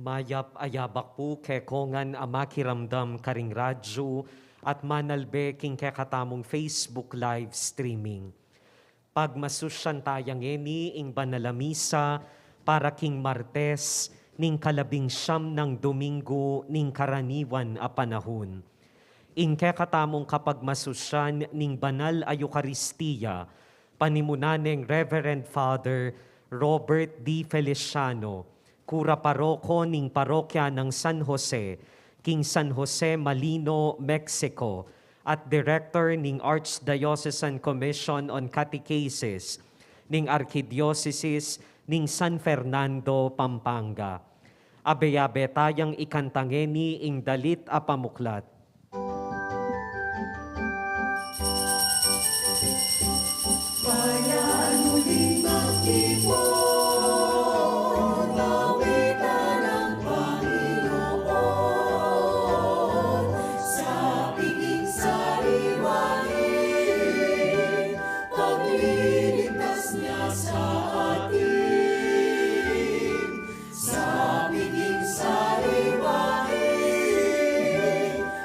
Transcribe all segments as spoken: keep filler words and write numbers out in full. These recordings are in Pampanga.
Mayap a yabak pu kekongan a makiramdam karing radyu at manalbe king kekatamung Facebook live streaming. Pagmasusyan taya ngeni ing banal a misa para king Martes ning kalabing siyam nang Domingo ning karaniwan a panahun. Ing kekatamung kapagmasusyan ning banal a Eukaristia, panimunan neng Reverend Father Robert D. Feliciano, kura paroko ning parokya nang San Jose, king San Jose Malino, Mexico, at Director ning Archdiocesan Commission on Catechesis ning Arkidiosesis ning San Fernando, Pampanga. Abe-abe tayang ikanta ngeni ing dalit a pamuklat. Bayaan mu ding magtipon, lawitan ang Panginoon, sa piging sariwain, pagliligtas niya sa atin. Sa piging sariwain,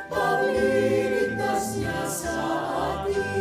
pagliligtas niya sa atin.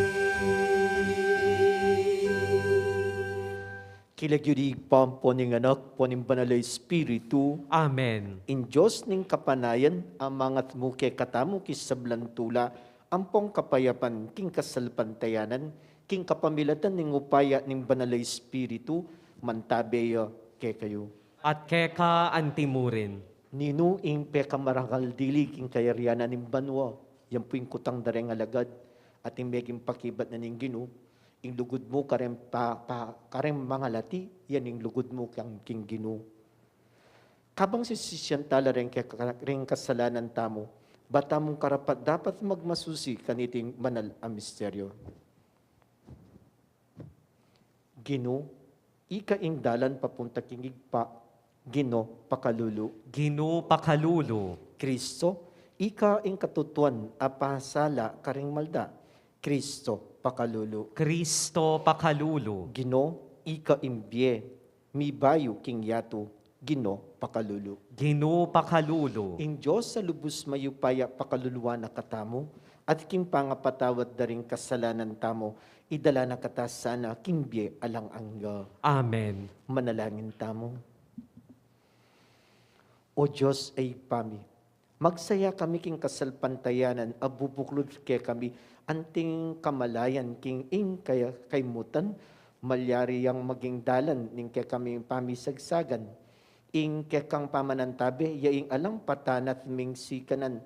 King lagyu ning Ibpa, ampo ning Anak, ampo ning Banal a Espiritu. Amen. Ing Dios ning kapanayan, amangat mu kekatamu king sablang tula, ampong kapayapan king kasalpantayanan, king kapamilatan ning upaya ning Banal a Espiritu, mantabe ya kekayu. At keka antimurin. Ninu ing pekamarangal dili king kayarian ning banua? Yan pu ing kutang da reng alagad, at ing meging pakibat na ning Ginu, ing lugud mu kareng pa, pa, kareng mangalati, yan ing lugud mu kang king Ginu. Kabang sisisian tala reng ke, reng kasalanan tamu, ba tamung karapat-dapat magmasusi kaniting banal a misteryo. Ginu, ika ing dalan papunta king Ibpa. Ginu, pakalulu. Ginu, pakalulu. Kristo, ika ing katutuan a pasala karing malda. Kristo, pakalulu. Kristo, pakalulu. Ginu, ika ing bie mibayu king yatu. Ginu, pakalulu. Ginu, pakalulu. Ing Dios a lubus mayupaya pakaluluan na katamu, at king pangapatawad da ring kasalanan tamu, idala na kata sana king bie alang angga. Amen. Manalangin tamu. O Dios a Ibpa mi, magsaya kami king kasalpantayanan a bubuklud kekami anting kamalayan king ing kaya kaimutan, malyari yang maging dalan ning kekaming pamisagsagan. Ing kekang pamanantabe, ya ing alang patanat ming sikanan.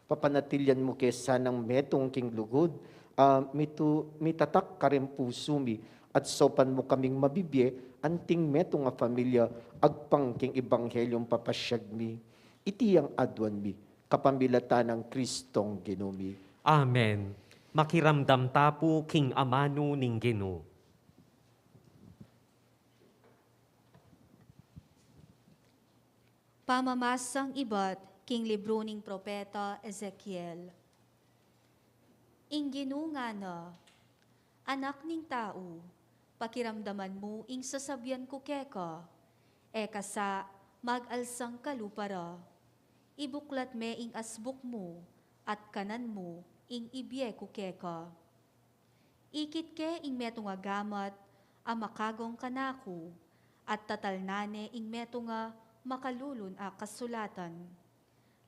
Papanatilian mu ke sanang metung king lugud, a mitu-, mitatak karing pusu mi, at saupan mu kaming mabibie anting metung a familia, agpang king ebanghelyung papasiag mi. Iti yang aduan mi, kapamilatan nang Kristong Ginu mi. Amen. Makiramdam ta pu king amanu ning Ginu. Pamamasang ibat king libru ning propeta Ezekiel. Ing Ginu ngana, Anak ning tau, pakiramdaman mu ing sasabian ku keka, e ka sa mag-alsang kalupa ra. Ibuklat me ing asbuk mu, at kanan mu ing ibie ku keka. Ikit ke ing metung a gamat a makagong kanaku, at tatalnan ne ing metung a makalulun a kasulatan.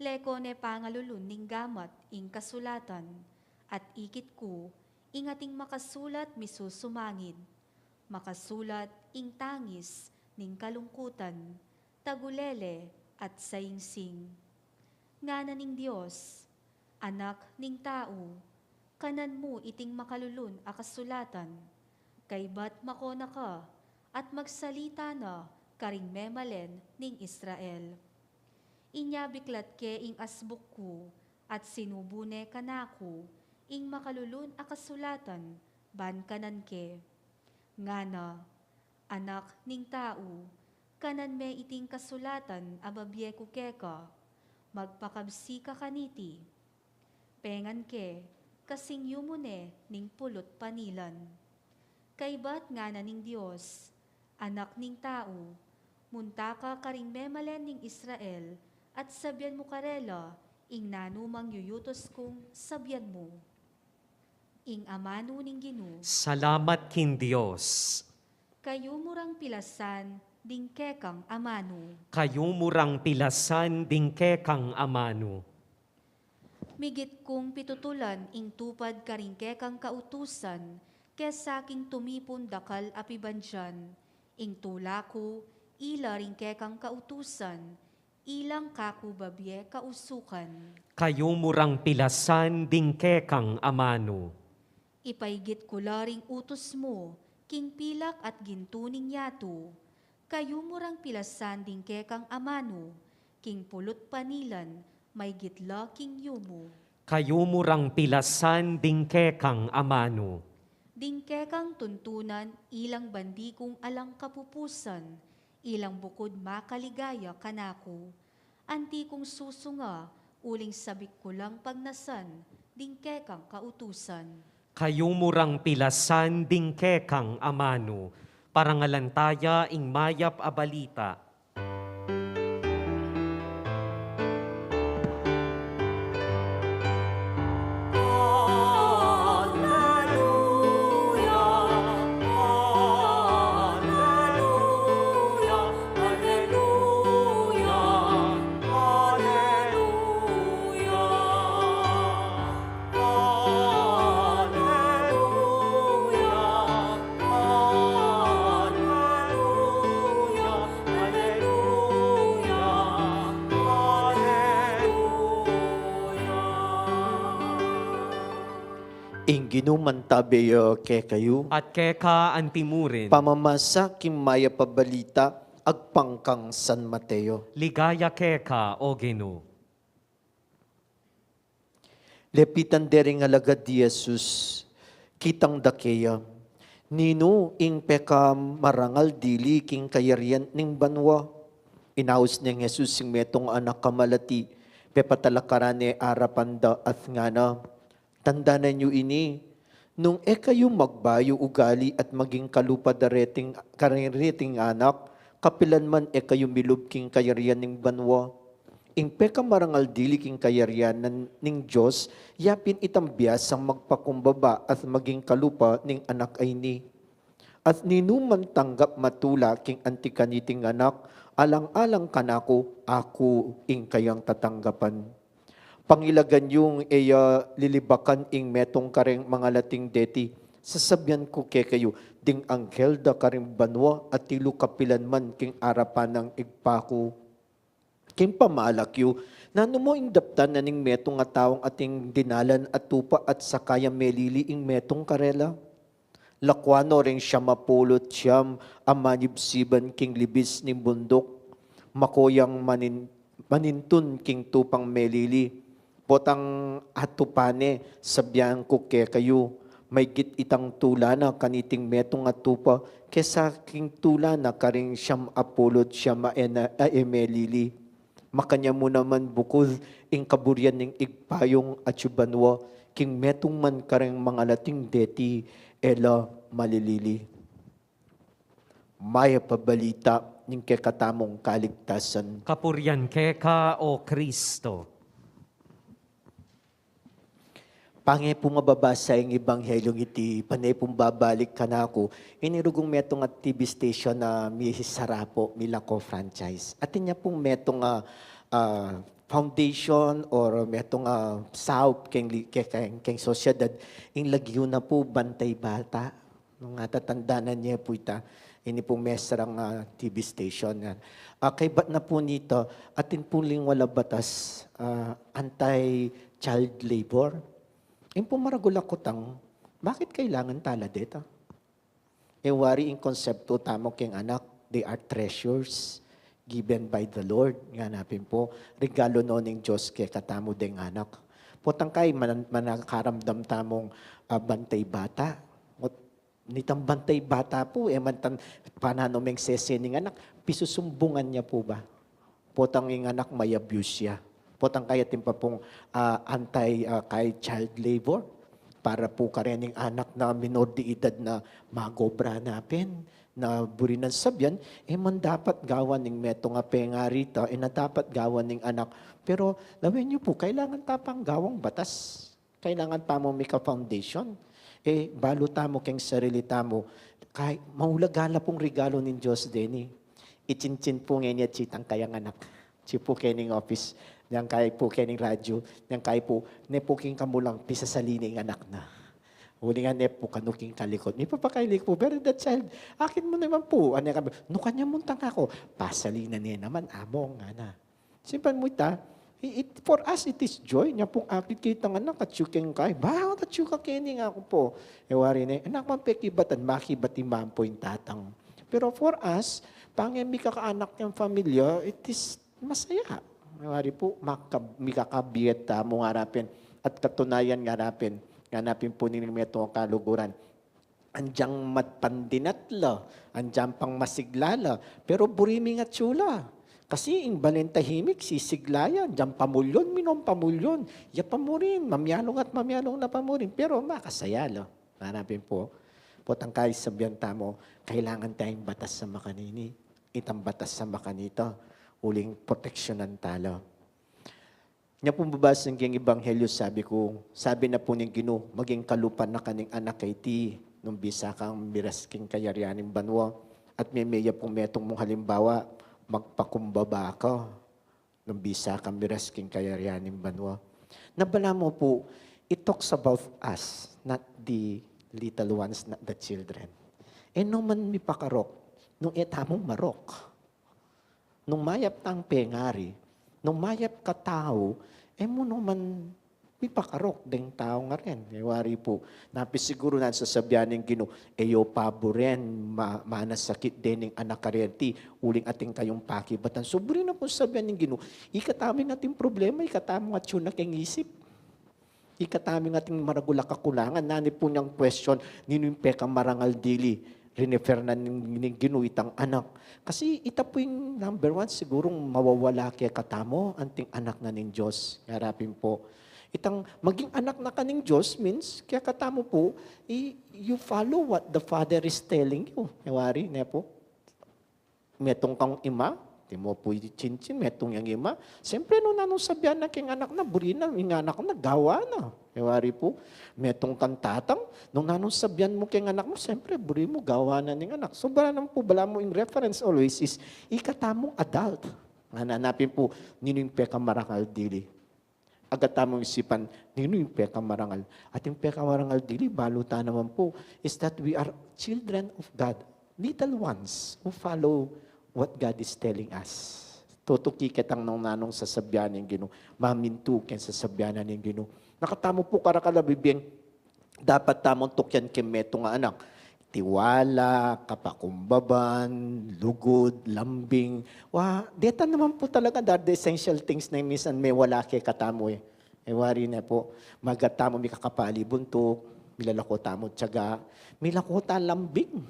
Leko ne pangalulun ning gamat ing kasulatan, at ikit ku ing ating makasulat misusumangid, makasulat ing tangis ning kalungkutan, tagulele at saingsing. Ngana ning Dios, Anak ning tau, kanan mu iting makalulun a kasulatan, kaybat makona ka at magsalita na karing memalen ning Israel. Inya biklat ke ing asbuk ku at sinubu ne kanaku ing makalulun a kasulatan ban kanan ke. Ngana, Anak ning tau, kanan me iting kasulatan a babie ku keka, magpakabsi ka kaniti. Pengan ke, kasing yumu ne ning pulut panilan. Kaybat ngana ning Dios, Anak ning tau, Munta ka karing memalen ning Israel, at sabyan mu karela ing nanumang yuyutus kung sabyan mu. Ing amanu ning Ginu. Salamat king Dios. Kayumu rang pilasan ding kekang amanu. Kayumu rang pilasan ding kekang amanu. Migit kung pitutulan ing tupad karing kekang kautusan, kesa king tumipun dakal a pibandian. Ing tula ku, ila ring kekang kautusan, ilang kaku babie kausukan. Kayumu rang pilasan ding kekang amanu. Ipaigit ku la ring utus mu king pilak at gintu ning yatu. Kayumu rang pilasan ding kekang amanu, king pulut panilan, maigit la king yumu. Kayumu rang pilasan ding kekang amanu. Ding kekang tuntunan, ilang bandi kung alang kapupusan, ilang bukud makaligaya kanaku. Anti kung susunga, uling sabik ku lang pagnasan ding kekang kautusan. Kayumu rang pilasan ding kekang amanu. Parangalan taya ing mayap a balita. Ing Ginu mantabe ya kekayu. At keka antimurin. Pamamasa king mayap a balita agpang kang San Mateo. Ligaya keka, O Ginu. Lepitan de ring alagad i Jesus, kitang da keya, "Ninu ing pekamarangal dili king kayarian ning banua?" Inaus neng Jesus ing metung a anak a malati, pepatalakaran ne arapan da at ngana, "Tandanan yu ini, nung e kayu magbayu ugali at maging kalupa da reting, karing reting anak, kapilan man e kayu milub king kayarian ning banua. Ing pekamarangal dili king kayarian ning Dios, yapin itang biasang magpakumbaba at maging kalupa ning anak a ini. At ninuman tanggap matula king anti kaniting anak, alang-alang kanaku, aku ing kayang tatanggapan." Pangilagan yung e ya lilibakan ing metung kareng mangalating deti, sasabian ku kekayu, ding anghel da karing banua atilu kapilan man king arapan nang Ibpa ku. King pamalak yu, nanu mu ing daptan na ning metung a taung ating dinalan a tupa at saka ya melili ing metung karela? Lakwan no ring siam a pulu't siam a manibsiban king libis ning bunduk, mako yang manin-, manintun king tupang melili. Potang atupan ne, sabian ku kekayu, maigit itang tula na kaniting metung a tupa kesa king tula na karing siam a pulu't siam a ena-, a e melili. Makanyan mu naman bukud ing kaburian ning Ibpa yung atyu banua, king metung man kareng mangalating deti e la malilili. Mayap a balita ning kekatamung kaligtasan. Kapurian keka, O Kristo. Pane pung mababasa ing Ebanghelyung iti, pane pung babalik kanaku, ini rugung metung a T V station a misara pu, milako franchise. Atin ya pung metung a, ah, foundation or metung a saup keng li-, ke-, keng, keng sosyedad, ing lagyu na pu Bantay Bata. Nung atatandanan ye pu ita, ini pung mesrang, ah, T V station yan. Ah, kaybat na pu nita, atin pung lingwa la batas, ah, anti-child labor. Ing pung maragul a kutang, bakit kailangan tala deta? E wari ing konseptu tamu keng anak, they are treasures given by the Lord. Ngana pin pu, regalo no ning Dios kekatamu deng anak. Potang kai, man-, manakaramdam tamung, ah, Bantay Bata. Nitang Bantay Bata pu, e man tang pananu mengsese ning anak, pisusumbungan ya pu ba? Potang ing anak ma-abuse ya. Potang kai atin pa pung, ah, anti, ah, kai child labor. Para pu karening anak na minor de edad na magobra na pin, na buri nang sabian, e man dapat gawan ning metung a pengari ta, e na dapat gawan ning anak. Pero lawen yu pu, kailangan ta pang gawang batas. Kailangan tamu mika foundation. E, balu tamu keng sarili tamu, kay maulaga la pung regalu ning Dios deni. Icincin pu ngeni at itang kayang anak. Atyu pu keni king office, niyang kay pu keni king radyu, niyang kay pu, ne pu king kamulang pisasali ne ing anak na. Uling ne pu kanu king kalikot. Mipapakailik pu, pero that child, akin mu naman pu, ane kami, nu kanyan mu tang aku, pasali na ne naman, among, ngana. Simpan mu ita, i-, it, for us, it is joy. Nya pung akit ke itang anak, atyu keng kay, ba, atyu ka keni, ngaku pu. E wari ne, anak, man pekibatan, makibati man pu ing tatang. Pero for us, pange mikakaanak yang familia, it is masaya. E wari pu, maka-, mikakabie tamu ngara pin, at katunayan ngara pin, ngana pin pu ning metung a kaluguran. Anjang mat pandinat la, anjang pang masigla la, pero buri ming atyu la. Kasi ing balen tahimik, sisigla ya, anjang pamulyon, minong pamulyon. Ya pamurin, mamialong at mamialong na pamurin, pero makasaya la. Ngana pin pu, potang kay sabian tamu, kailangan tayang batas a makanini, itang batas a makanita, uling proteksyonan ta la. Nya pung babasa king Ebanghelyo, sabi ku, sabi na pu ning Ginu, maging kalupa na ka ning anak a iti, nung bisa kang miras king kayarian ning banua, at meme ya pung metung mung halimbawa, magpakumbaba ka, nung bisa kang miras king kayarian ning banua. Na balamu pu, it talks about us, not the little ones, not the children. E nu man mipakarok, nung e tamu marok. Nung mayap tang pengari, nung mayap ka tau, e mu naman mipakarok deng tau ngaren. E wari pu, napisiguru nang sasabian ning Ginu, e yu paburen, ma-, manasakit deng anak a reti, uling atin kayung pakibatan. So, buri na pung sabian ning Ginu, ikatamu ing atin problema, ikatamu atyu na keng isip. Ikatamu ing atin maragul a kakulangan, nanu pu neng question, ninu ing pekamarangal dili, rinefer na ning, ning Ginu itang anak. Kasi ita pu ing number one, sigurung mawawala kekatamu, anting anak na ning Dios, ngara pin pu. Itang maging anak na ka ning Dios means, kekatamu pu, i-, you follow what the Father is telling you. E wari, ne pu? Metung kang ima, atin mu pu icincin, metung yang ima. Siyempre, nung nanung sabian na keng anak na, buri na, ing anak na, gawa na. E wari pu, metung kang tatang, nung nanung sabian mu keng anak mu, siyempre, buri mu, gawa na ning anak. So, balamu pu, balamu ing reference always is, ikatamung adult. Ngana pin pu, ninu ing pekamarangal dili. Agad tamung isipan, ninu ing pekamarangal? At ing pekamarangal dili, balu ta naman pu, is that we are children of God, little ones who follow what God is telling us. Tutuki ketang nung nanung sasabian ning Ginu, mamintu keng sasabian na ning Ginu. Nakatamu pu karakal a bibing, dapat tamung tukyan keng metung a anak. Tiwala, kapakumbaban, lugud, lambing. Wa, deta naman pu talaga, that the essential things na minsan mewala kekatamu e. E wari ne pu, magatamu mikakapalibuntuk, milalako tamu tiyaga, milako ta lambing.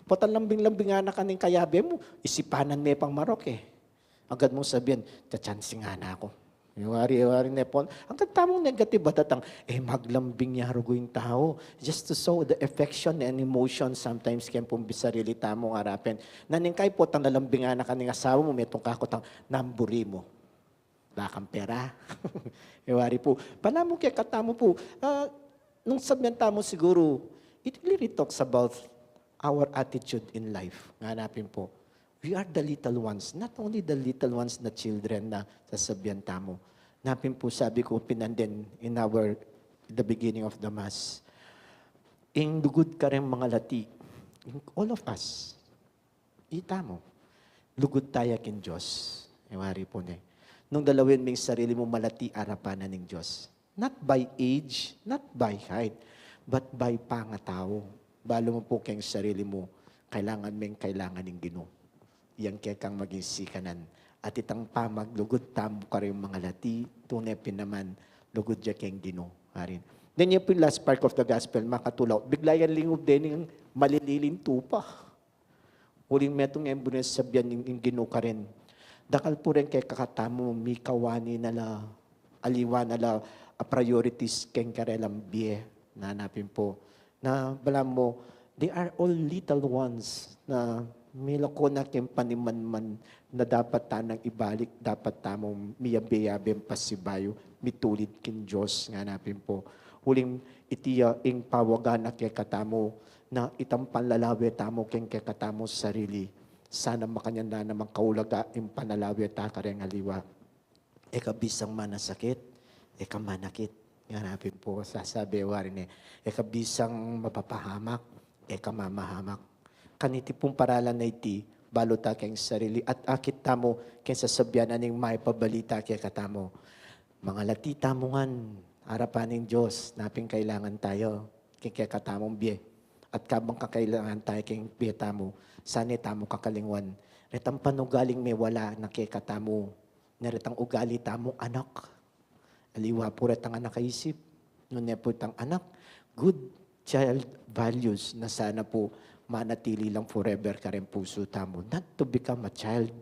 Potang lambing-lambing ngana ka ning kayabe mu, isipanan me pang marok e. Agad mung sabian, tiyachansi ngana ku. E wari, e wari ne pu. Agad tamung negative a datang, e maglambing ya rugu ing tau. Just to show the affection and emotion sometimes keng pung bisarili tamu ngara pin. Nanu ing kay potang lalambing ngana ka ning asawa mu, metung ka kutang, nanu ing buri mu? Wala kang pera. E wari pu. Balamu kekatamu pu. Ah, nung sabian tamu siguru, it really talks about our attitude in life. Ngana pin pu. We are the little ones, not only the little ones na children na sasabian tamu. Ngana pin pu, sabi ku pin, and then in our, the beginning of the Mass, ing lugud kareng mangalati, ing all of us, itamu, lugud taya king Dios. E wari pu ne. Nung lalawin ming sarili mu malati arapan na ning Dios. Not by age, not by height, but by pangatau. Balu mu pu keng sarili mu, kailangan meng kailangan ning Ginu. Yang kekang maging sikanan. At itang pamaglugud tamu kareng mangalati, tune pin naman, lugud ya keng Ginu. Arin. Then yan pu ing last part of the gospel, makatulaw. Bigla yang lingub deni ing malililing tupa. Uling metung e mu buri sabian ing, ing Ginu karin. Dakal pu reng kekatamu, mikawani na la, aliwa na la a priorities keng karelang bie. Nanapin po na balamu, they are all little ones na milako na king panimanman na dapat ta nang ibalik, dapat tamu miyabe-yabe pasibayu, mitulid king Dios. Nganapin po, uling iti ya ing pawaga na kekatamu, na itang panlalawe tamu king kekatamu sarili. Sana makanyan na namang kaulaga ing panlalawe ta kareng aliwa. E ka bisang manasakit, e ka manakit. Nganapin po, sasabi wari ne, e ka bisang mapapahamak, e ka mamahamak. Kaniti pung paralan a iti, balu ta keng sarili at akit tamu keng sasabian na ning maipabalita kekatamu. Mangalati tamu ngan arapan ning Dios, napin kailangan tayu keng kekatamung bie. At kabang kakailangan tayu keng bie tamu, sana e tamu kakalingwan retang panugaling mewala na kekatamu, na retang ugali tamung anak. Aliwa pu retang anak a isip, nune pu itang anak, good child values na sana pu manatili lang forever kareng pusu tamu. Not to become a child,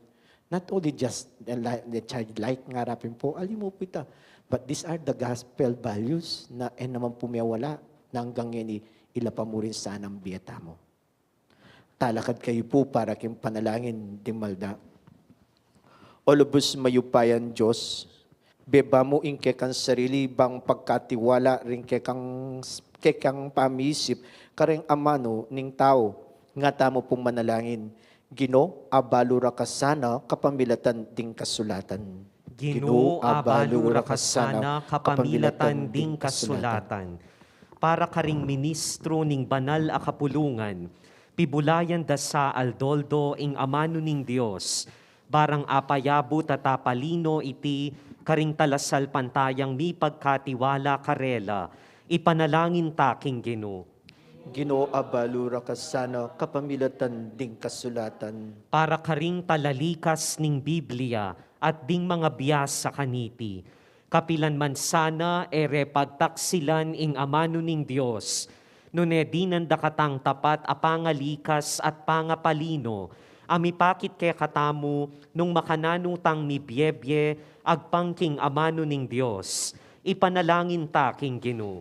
not only just a li-, a childlike, ngarapin po, ali mu pu ita. But these are the gospel values na e naman pu mewala, na anggang ngeni ila pa mu rin sanang bie tamu. Talakad kayu pu para king panalangin ding malda. O lubus mayupayang Dios, beba mu ing kekang sarili bang pagkatiwala ring kekang, kekang pamisip kareng amanu ning tau. Nga tamu pung manalangin, Ginu, abalu ra ka sana kapamilatan ding kasulatan. Ginu, abalu ra ka sana kapamilatan ding kasulatan. Para karing ministro ning banal a kapulungan, pibulayan da sa aldo-aldo ing amanu ning Dios, barang apayabu ta tapalino iti karing talasalpantayang mipagkatiwala karela, ipanalangin ta king Ginu. Ginu, abalu ra ka sana kapamilatan ding kasulatan. Para karing talalikas ning Biblia at ding mga biasa kaniti, kapilan man sana e re pagtaksilan ing amanu ning Dios, nune dinan da katang tapat a pangalikas at pangapalino a mipakit kekatamu nung makananu tang mibie-bie agpang king amanu ning Dios. Ipanalangin ta king Ginu.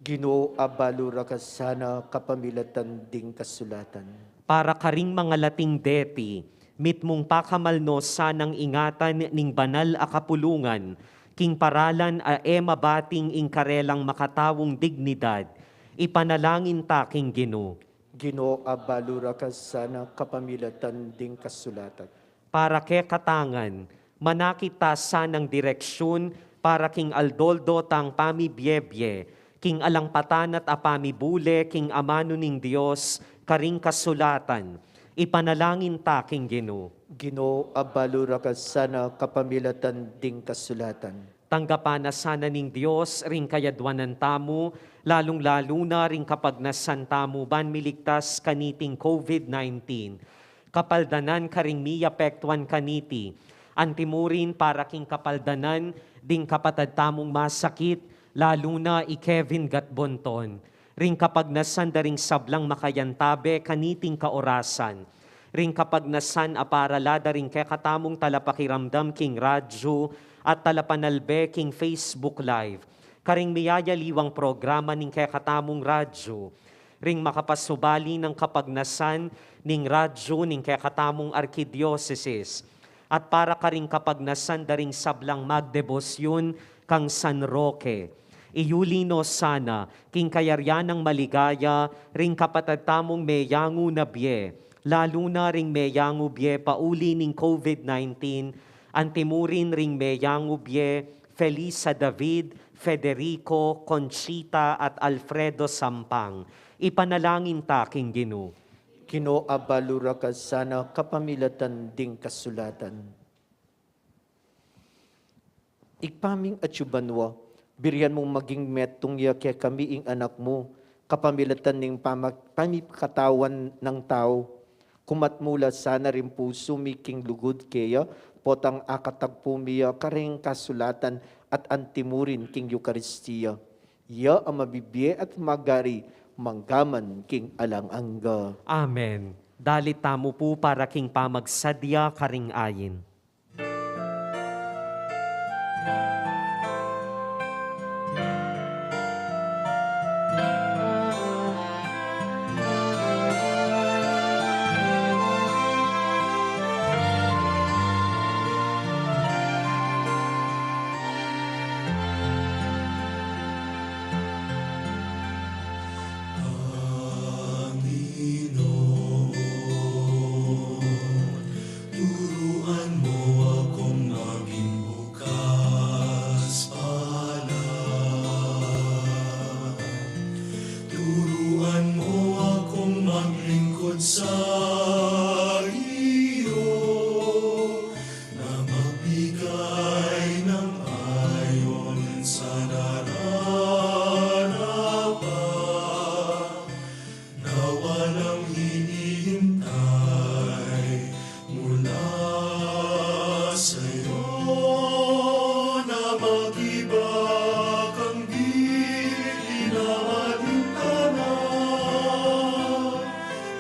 Ginu, abalu ra ka sana kapamilatan ding kasulatan. Para karing mangalating deti, mitmung pakamalno sanang ingatan ning banal a kapulungan, king paralan a e mabating ing karelang makataung dignidad, ipanalangin ta king Ginu. Ginu, abalu ra ka sana kapamilatan ding kasulatan. Para kekatang ngan, manakit ta sanang direksyun para king aldo-aldo tang pamibie-bie, king alang patanat a pamibule king amanu ning Dios karing kasulatan. Ipanalangin ta king Ginu. Ginu, abalu ra ka sana kapamilatan ding kasulatan. Tanggapan na sana ning Dios ring kayadwanan tamu, lalung-lalu na ring kapagnasan tamu ban miligtas kaniting COVID nineteen. Kapaldanan karing miapektuan kaniti. Antimurin para king kapaldanan ding kapatad tamung masakit, lalu na i Kevin Gatbonton. Ring kapagnasan da ring sablang makayantabe kaniting kaorasan. Ring kapagnasan a para la da ring kekatamung talapakiramdam king radyu at talapanalbe king Facebook Live. Karing miyayaliwang programa ning kekatamung radyu. Ring makapasubali nang kapagnasan ning radyu ning kekatamung arkidiosesis. At para karing kapagnasan da ring sablang magdebosyun kang San Roque. Iyuli no sana king kayarian nang maligaya ring kapatad tamung meyangu na bie, lalu na ring meyangu bie pauli ning COVID nineteen, antimurin ring meyangu bie Felisa David, Federico, Conchita, at Alfredo Sampang. Ipanalangin ta king Ginu. Ginu, abalu ra ka sana kapamilatan ding kasulatan. Ibpa ming atsu banua, birian mung maging metung ya kekami ing Anak mu, kapamilatan ning pama-, pamipkatawan nang tau. Kumat mu la sana ring pusu mi king lugud keya, potang akatagpu mi ya kareng kasulatan at antimurin king Eukaristia. Ya a mabibie at magari manggaman king alang angga. Amen. Dalit tamu pu para king pamagsadya karing ayin. sa iyo na magbigay ng ayon sa nararapat na walang hinihintay mula sa'yo na mag-iba kang di pinapalintana.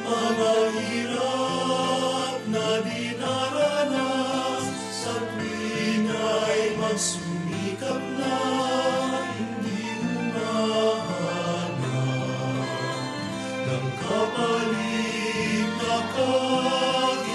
Mga hirap na dinaranas sa tuwing ay magsumikap na hindi humahanap ng kapalit na kaginhawaan.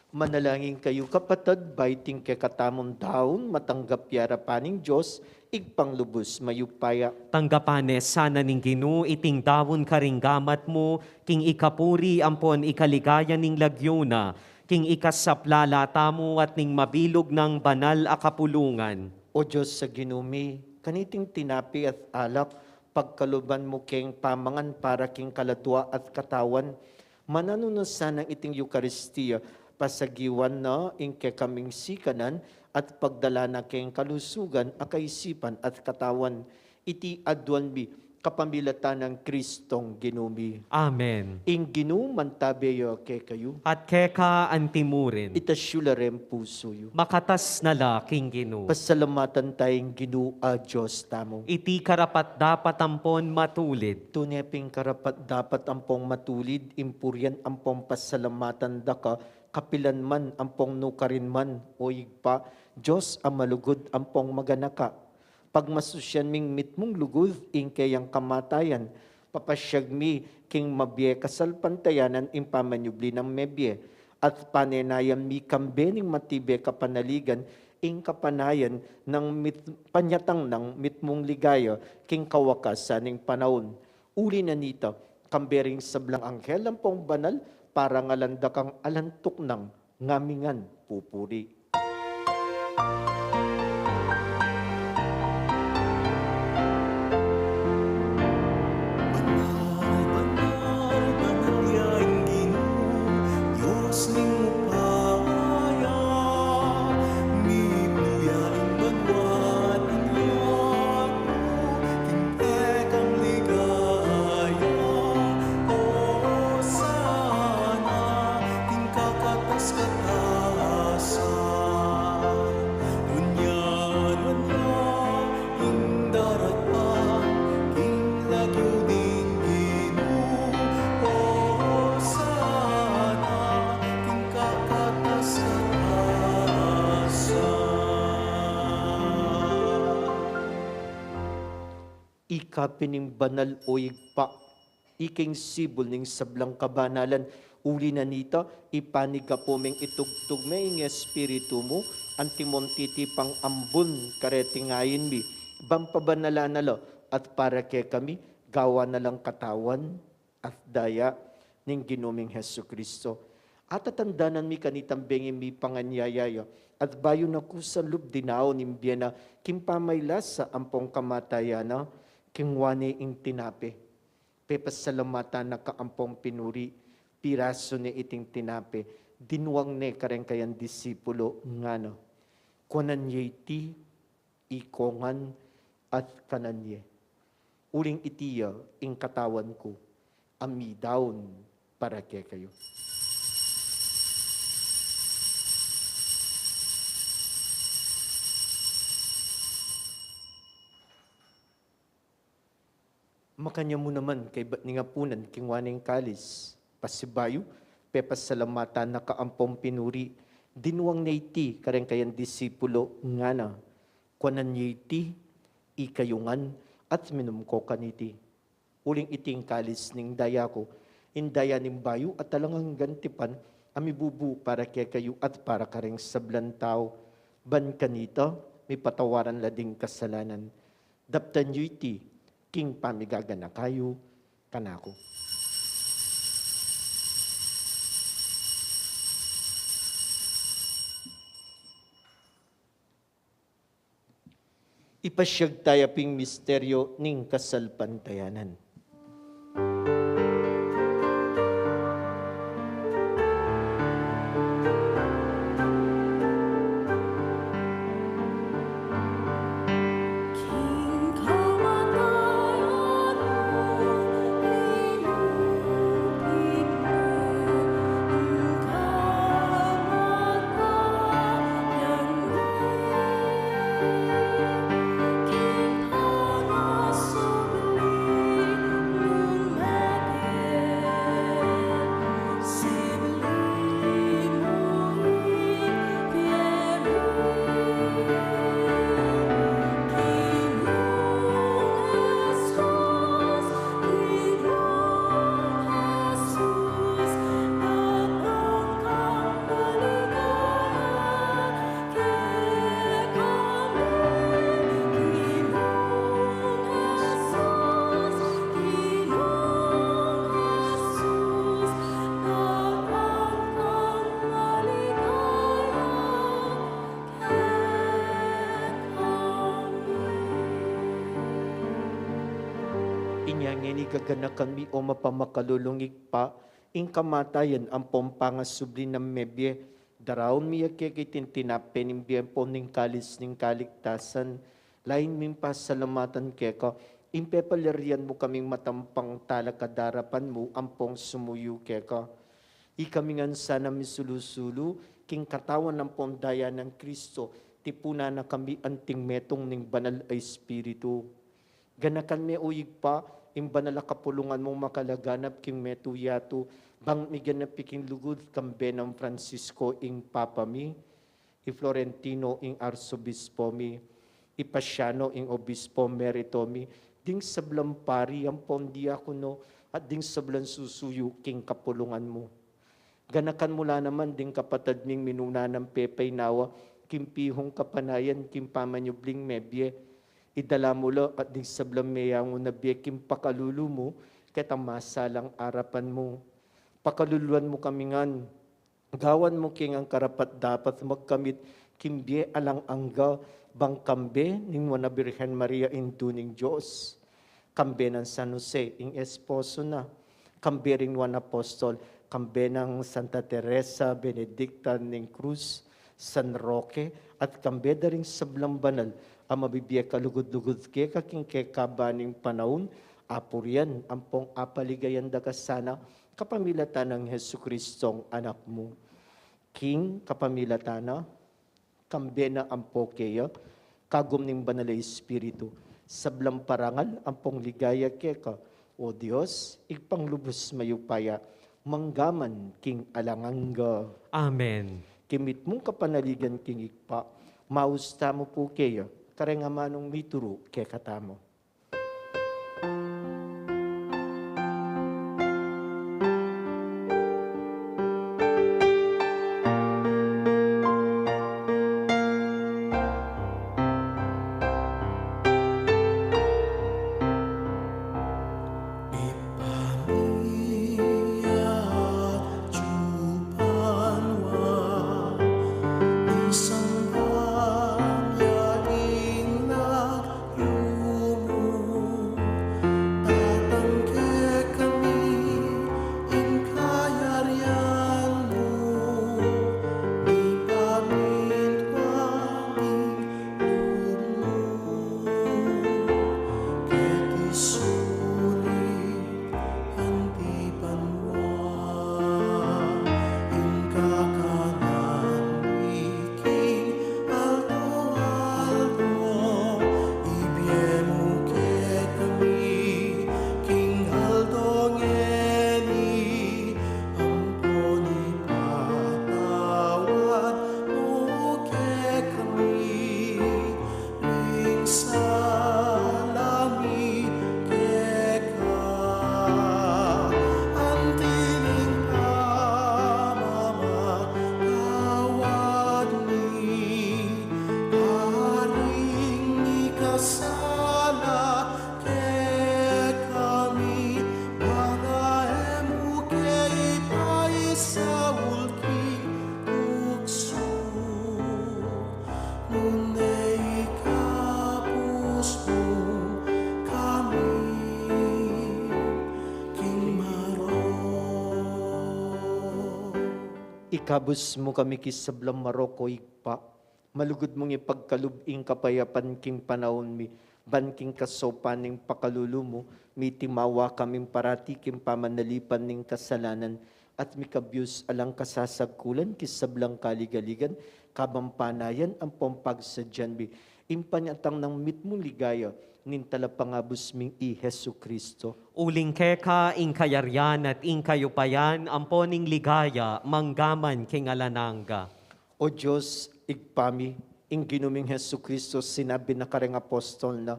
Manalangin kayu, kapatad, ba iting kekatamung daun matanggap ya arapan ning Dios, Ibpang lubus mayupaya. Tanggapan ne sana ning Ginu iting daun karing gamat mu, king ikapuri ampon ikaligaya ning lagyu na, king ikasaplala tamu at ning mabilug nang banal a kapulungan. O Dios a Ginu mi, kaniting tinape at alak, pagkaluban mu keng pamangan para king kaladua at katawan, mananu na sanang iting Eukaristia, pasagiwan na ing kekaming sikanan at pagdala na keng kalusugan a kaisipan at katawan. Iti aduan mi kapamilatan nang Kristong Ginu mi. Amen. Ing Ginu mantabe ya kekayu. At keka antimurin. Itas yu la reng pusu yu. Makatas na la king Ginu. Pasalamatan taya ing Ginu a Dios tamu. Iti karapat-dapat ampon matulid. Tune pin karapat-dapat ampon matulid ing purian ampon pasalamatan da ka kapilan man ampon nukarin man, O Ibpa, Dios a malugud ampon maganaka. Pagmasusian ming mitmung lugud ing keyang kamatayan, papasiag mi king mabie kasalpantayanan ing pamanyubli nang mebie, at panenayan mi kambe ning matibe kapanaligan ing kapanayan nang mit-, panyatang nang mitmung ligaya king kawakasan ning panaun. Uli na nita, kambe ring sablang anghel ampong banal, parangalan da kang alang tuknang ngamingan pupuri. Banal, banal, banal ya ing Ginu, Dios ning upaya, mitmu ya ing banua at ing yaku, king kekang ligaya, Hosana, king kakatas-katasan. Nunyan, nunyan, ing daratang, king lagyu ning Ginu, Hosana, king kakatas-katasan. Ika pin ing banal, O Ibpa, ika ing sibul ning sablang kabanalan. Uli na nita, ipanyawad mu ing itugtug me ing Espiritu mu, antimong titipang ambun kareting ain mi, ban pabanalan na la, at para kekami, gawan na lang katawan at daya ning Ginu ming Jesucristo. Atatandanan mi kanitang bengi mipanganyaya ya, at bayu na ku sa lub dinaun ing bie na king pamaglasa ampong kamatayan na, kinua ne ing tinape. Pepasalamatan na ka ampong pinuri, pirasu ne iting tinape, dinuang ne kareng kayang disipulo, ngana, kuanan ye iti, ikong ngan, at kanan ye. Uling iti ya ing katawan ku, a midaun para kekayu. Makanyan mu naman kaybat ning apunan, kinua ne ing kalis, pasibayu, pepasalamatan na ka ampong pinuri, dinuang ne iti kareng kayang disipulo, ngana, kuanan ye iti, ikayu ngan, at minum ko kaniti. Uling iti ing kalis ning daya ku, ing daya ning bayu at alang anggang tipan, a mibubu para kekayu at para kareng sablang tau. Ban kanita, mipatawaran la ding kasalanan. Daptan yu iti king pamigaganaka yu kanaku. Ipasiag taya pin ing misteryo ning kasalpantayanan. Inya ngeni gaganakan mi, o mapamakalulung Ibpa, ing kamatayan ampong pangasubli nang mebie, daraun mi ya keka iting tinape ning bie ampong ning kalis ning kaligtasan, lain ming pasalamatan keka, ing pepalirian mu kaming matampang talakad king arapan mu ampong sumuyu keka. Ikami ngan sana misulu-sulu king katawan ampong daya nang Kristo, tipunan na kami anting metung ning Banal a Espiritu. Ganakan me, o Ibpa, ing banal a kapulungan mung makalaganap king metung yatu, bang miganap ya king lugud, kambe nang Francisco ing Papa mi, i Florentino ing Arsobispo mi, i Pasiano ing Obispo Emerito mi, ding sablang pari ampong diakono, at ding sablang susuyu king kapulungan mu. Ganakan mu la naman ding kapatad ming minuna nang pepaynawa king pihung kapanayan king pamanyubling mebie. Idala mu la at ding sablang meyangu na bie king pakalulu mu, ketang masalang arapan mu. Pakaluluan mu kami ngan, gawan mu kaming karapat-dapat magkamit king bie alang angga, bang kambe ning Nuan a Birhen Maria, Indu ning Dios, kambe nang San Jose, ing esposo na, kambe ring Nuan Apostol, kambe nang Santa Teresa Benedicta ning Cruz, San Roque, at kambe da ring sablang banal a mabibie kalugud-lugud keka king kekaba ning panaun, apurian ampong apaligayan da ka sana, kapamilatan nang Jesucristong Anak mu. King kapamilatan na, kambe na ampo keya, kagum ning Banal a Espiritu, sablang parangal ampong ligaya keka, o Dios, Ibpang lubus mayupaya, mangga man king alang angga. Amen. King mitmung kapanaligan king Ibpa, maus tamu pu keya, kareng amanung mituru kekatamu. Yumu, datang kekami ing kayarian mu, mipamintuan ing lub mu, keti sulip anti banua, ing kakanan mi king aldo-aldo, ibie mu kekami king aldo ngeni, ampon ipatawad mu kekami ing sala mi keka, anti ning pamamatawad mi karing mikasala kekami, banga e mu ke ipaisaul king tuksu, nune ikabus mu kami king marok. Ikabus mu kami king sablang marok, o Ibpa, malugud mung ipagkalub ing kapayapan king panaun mi, ban king kasaupan ning pakalulu mu, mitimawa kaming parati king pamanalipan ning kasalanan, at mikabius alang kasasagkulan king sablang kaligaligan, kabang panayan ampong pagsadyan mi ing panyatang nang mitmung ligaya ning Talapangabus ming i Jesucristo. Uling keka ing kayarian at ing kayupayan, ampon ing ligaya, mangga man king alang angga. O Dios, Ibpa mi, ing Ginu ming Jesucristo sinabi na kareng apostol na,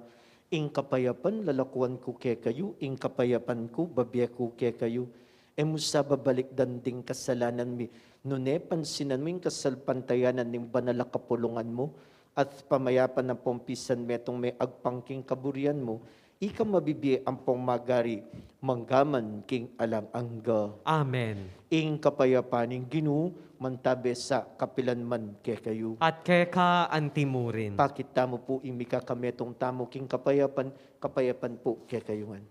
ing kapayapan lalakuan ku kekayu, ing kapayapan ku babie ku kekayu. E mu sa babalikdan ding kasalanan mi, nune pansinan mu ing kasalpantayanan ning banal a kapulungan mu, at pamayapan ampong pisan metung me agpang king kaburian mu, ika mabibie ampong magari, mangga man king alang angga. Amen. Ing kapayapan ning Ginu mantabe sa kapilan man kekayu. At keka anti murin. Pakit tamu pu ing mikakametung tamu king kapayapan, kapayapan pu kekayu ngan.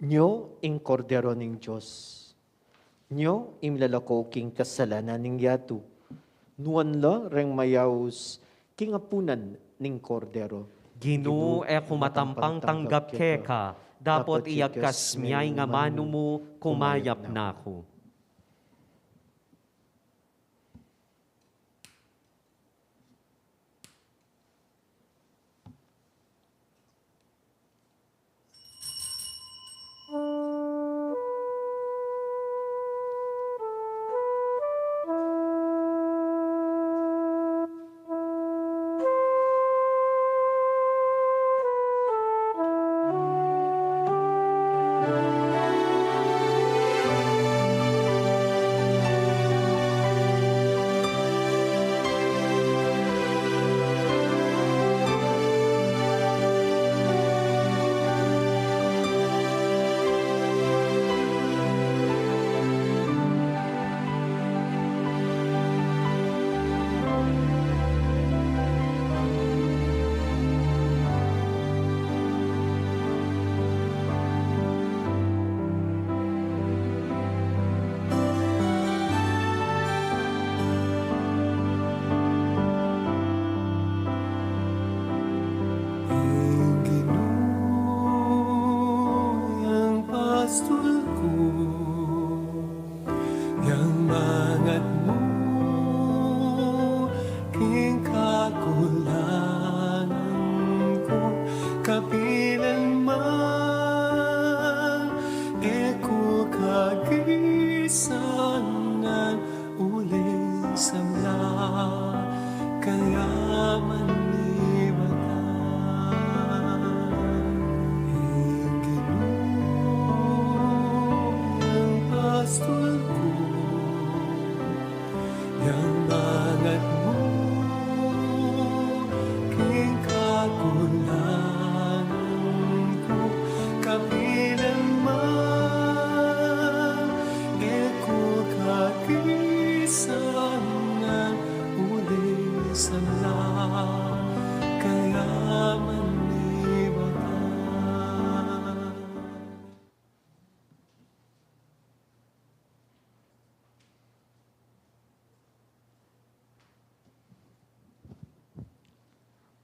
Nyo ing Kordero ning Dios. Nyo ing milalako king kasalanan ning yatu. Nuan la reng mayaus king apunan ning Kordero. Ginu, e ku matampang tanggap keka, dapot iyagkas mu ing amanu mu, kumayap na ku. Ing Ginu yang pastul ku, yang mangatmu king kakulangan ku, kapilan man e ku kagisan ngan uling sabla, kayaman ni Bata. Ing Ginu yang pastul ku, yang mangatmu king kakulangan ku, kapilan man e ku kagisan ngan uling sabla, kayaman ni Bata.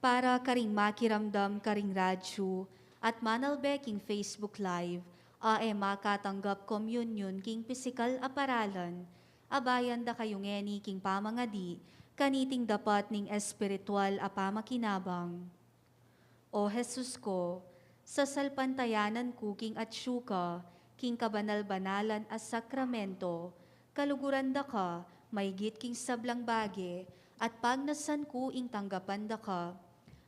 Para karing makiramdam karing radyu at manalbe king Facebook Live, a e makatanggap komunyon king pisikal a paralan, abayan da kayu ngeni king pamangadi kaniting dapat ning espiritual a pamakinabang. O Jesus ko, sasalpantayanan ku king atsu ka king kabanal-banalan a sakramento, kaluguran da ka maigit king sablang bage, at pagnasan ku ing tanggapan da ka.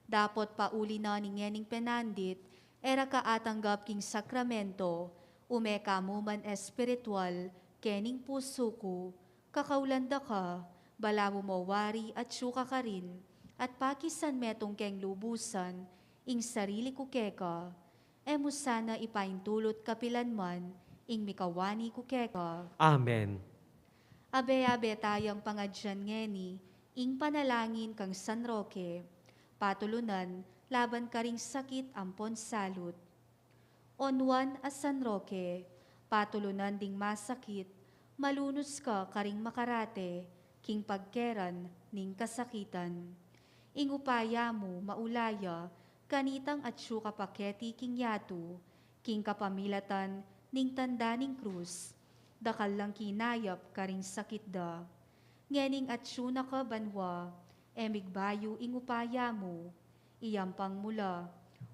Dapot pauli na ning ngening penandit, e ra ka atanggap king sakramento, ume ka mu man espiritual kening pusu ku, kakaulan da ka, balamu mo wari atsu ka karin, at pakisan metung keng lubusan ing sarili ku keka, e mu sana ipaintulut kapilan man ing mikawani ku keka. Amen. Abe-abe tayang pangadyan ngeni ing panalangin kang San Roque, patulunan laban karing sakit ampon salut. O Nuan a San Roque, patulunan ding masakit, malunus ka karing makarate king pagkeran ning kasakitan. Ing upaya mu maulaya kanitang atyu ka paketi king yatu, king kapamilatan ning tanda ning krus, dakal lang kinayap karing sakit da. Ngening atyu na ka banua, e migbayu ing upaya mu, iyampang mu la,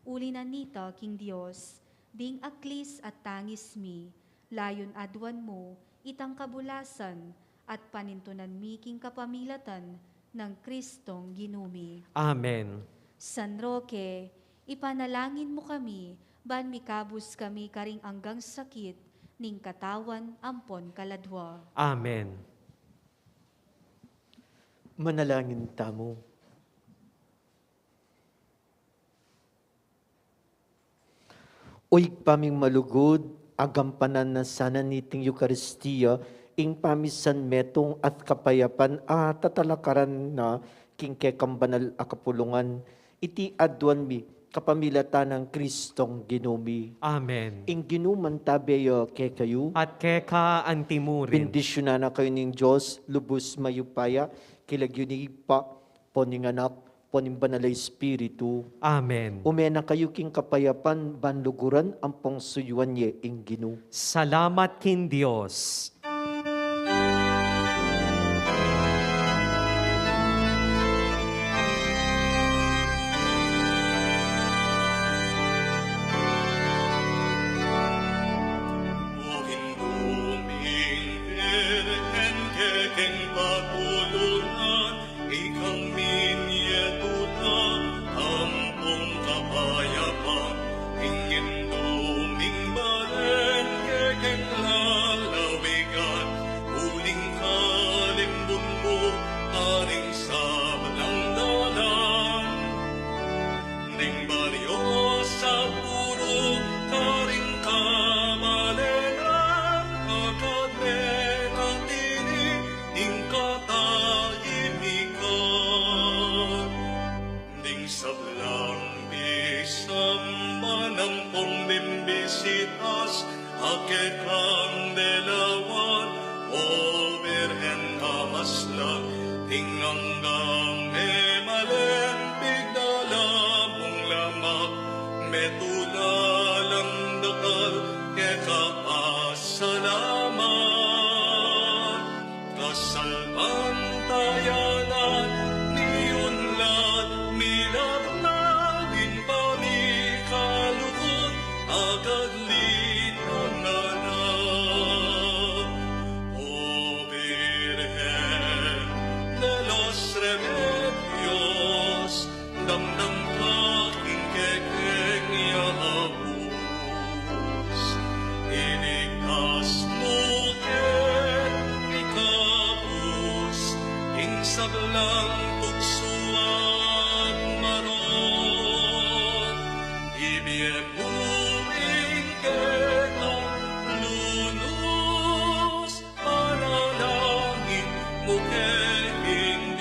uli na nita king Dios, ding aklis at tangis mi, layun aduan mu itang kabulasan at panintunan mi king kapamilatan nang Kristong Ginu mi. Amen. San Roque, ipanalangin mu kami, ban mikabus kami karing anggang sakit ning katawan ampon kaladua. Amen. Manalangin tamu. O Ibpa ming malugud, agampanan na sana niting Eukaristia ing pamisan metung at kapayapan a tatalakaran na king kekang banal a kapulungan. Iti aduan mi kapamilatan nang Kristong Ginu mi. Amen. Ing Ginu mantabe ya kekayu. At keka antimurin. Bendisyunan na kayu ning Dios, lubus mayupaya, king lagyu ning Ibpa, ampo ning Anak, ampo ning Banal a Espiritu. Amen. Ume na kayu king kapayapan, ban luguran ampong suyuan ye ing Ginu. Salamat king Dios. O Indung Birhen, kekeng patulunan, ikang minie tulang ampong kapayapan, ing Indu ming balen kekeng lalawigan, uling kalimbun mu karing sablang dalan. Ding baryo Sapporo karing kamalenan, agad me na tini ing katahimikan. Ding sablang misamban ampong mimbisitas, a kekang lelawan, O Birhen a maslag, ing anggang memalen, pigdala mung lamak, metula lang dakal keka pasalamat. Kasalpantayanan, miunlad, milagna, ning pamikalugud, agad linangan na. O Birhen de los Remedios, damdam ka king kekeng yaus. Iligtas mu ke, ikabus ing sablang tuksu at marok. Ibie mu